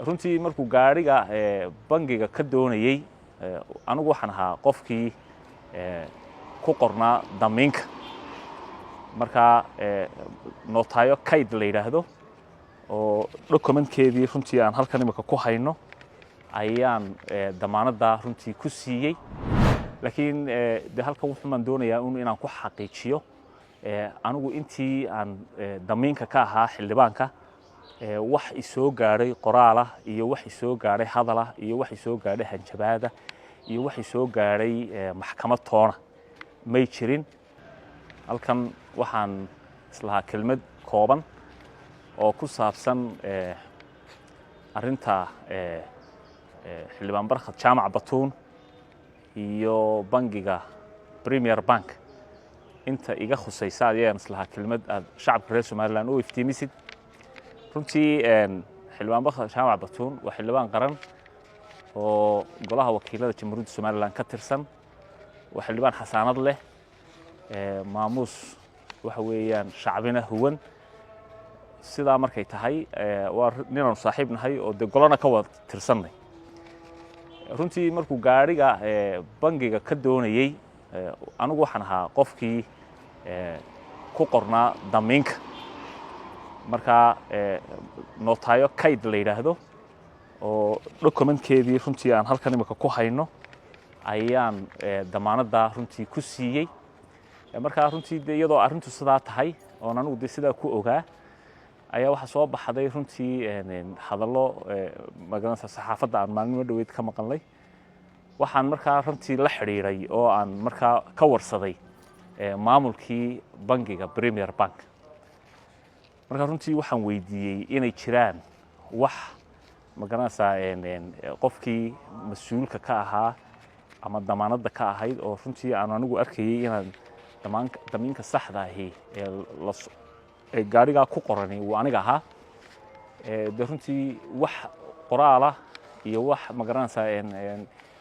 Runtii markuu gaadhiga bangiga ka doonayey, anigu waxaan ahaa qofkii ku qornaa damiinka. Markaa nootaayo kayd la yidhaahdo oo documentkeedii runtii aan halkan imika ku hayno ayaan damaanaddaa runtii ku siiyey. Laakiin de halkan wuxuumaan doonayaa un inaan ku xaqiijiyo, anigu intii aan damiinka ka ahaa xildhibaanka, wax isoo gaadhay qoraalah iyo wax isoo gaadhay hadalah iyo wax isoo gaadhay hanjabaada iyo wax isoo gaadhay maxkamad toona may jirin. Halkan waxaan islahaa kelmad kooban oo ku saabsan arrinta xildhibaan Barkhad Jaamac Batuun iyo bangiga Premier Bank inta iga khusaysa ayaan islahaa kelmad aad shacabka reer Somaliland u iftiimisid. Runtii xildhibaan Barkhad Jaamac Batuun waa xildhibaan qaran oo Golaha Wakiilada Jamhuuriyadda Somaliland ka tirsan. Waa xildhibaan xasaanad leh, maamuus waxa weeyaan shacbina huwan. Sidaa markay tahay, waa ninaanu saaxiib nahay oo dee golana ka wada tirsannay. Runtii markuu gaadhiga bangiga ka doonayey, anigu waxaan ahaa qofkii ku qornaa damiinka. Markaa nootaayo kayd la yidhaahdo oo documentkeedii runtii aan halkan imika ku hayno ayaan damaanaddaa runtii ku siiyey. Markaa runtii de iyadoo arrintu sidaa tahay oon anigu de sidaa ku ogaa ayaa waxaa soo baxday runtii hadallo magaranaysa saxaafadda aan maalmo dhoweyd ka maqalnay. Waxaan markaa runtii la xidhiidhay oo aan markaa ka warsaday maamulkii bangiga Premier Bank. Markaa runtii waxaan weydiiyey inay jiraan wax, magaranaysaa, qofkii mas-uulka ka ahaa ama damaanadda ka ahayd oo runtii aan anigu arkayey inaan damiinka saxda ahi ee gaadhigaa ku qorani uu aniga ahaa. De runtii wax qoraalah iyo wax, magaranaysaa,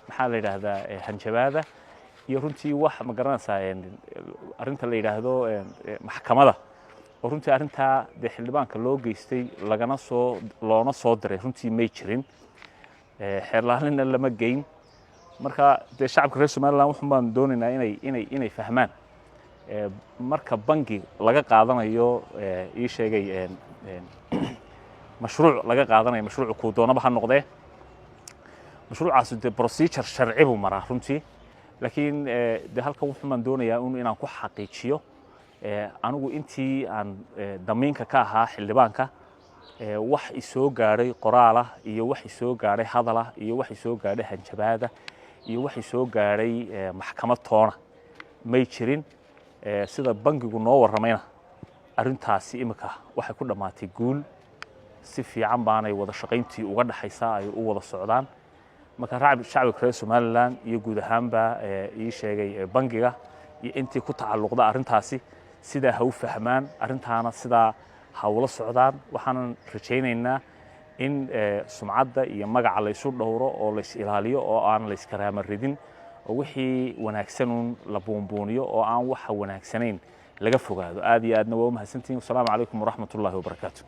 maxaa la yidhaahdaa, hanjabaada iyo runtii wax, magaranaysaa, arrinta la yidhaahdo maxkamada oo runtii arrintaa dee xildhibaanka loo geystay lagana soo loona soo diray runtii may jirin, xeerlaalinna lama geyn. Marka dee shacabka reer Somaliland wuxun baan doonaynaa inay fahmaan, marka bangi laga qaadanayo, ii sheegay, mashruuc laga qaadanayo, mashruuc kuu doonaba ha noqdee, mashruucaasi dee procedure sharci buu maraa runtii. Laakiin de halkan wuxun baan doonayaa un inaan ku xaqiijiyo, anigu intii aan damiinka ka ahaa xildhibaanka, wax isoo gaadhay qoraalah iyo wax isoo gaadhay hadalah iyo wax isoo gaadhay hanjabaada iyo wax isoo gaadhay maxkamad toona may jirin. Sida bangigu noo warramayna, arrintaasi imika waxay ku dhammaatay guul. Si fiican baanay wada shaqayntii uga dhaxaysaa, ay u wada socdaan. Marka shacbiga reer Somaliland iyo guud ahaanba, ii sheegay, bangiga iyo intii ku tacalluqda arrintaasi sidaa ha u fahmaan, arrintaana sidaa ha ula socdaan. Waxaanan rajaynaynaa in sumcadda iyo magaca laysu dhowro oo lays ilaaliyo oo aan layskaraama ridin oo wixii wanaagsanuun la buunbuuniyo oo aan waxa wanaagsanayn laga fogaado. Aad iyo aadna waa u mahadsantihin. Wasalaamu calaykum waraxmat ullahi wabarakaatu.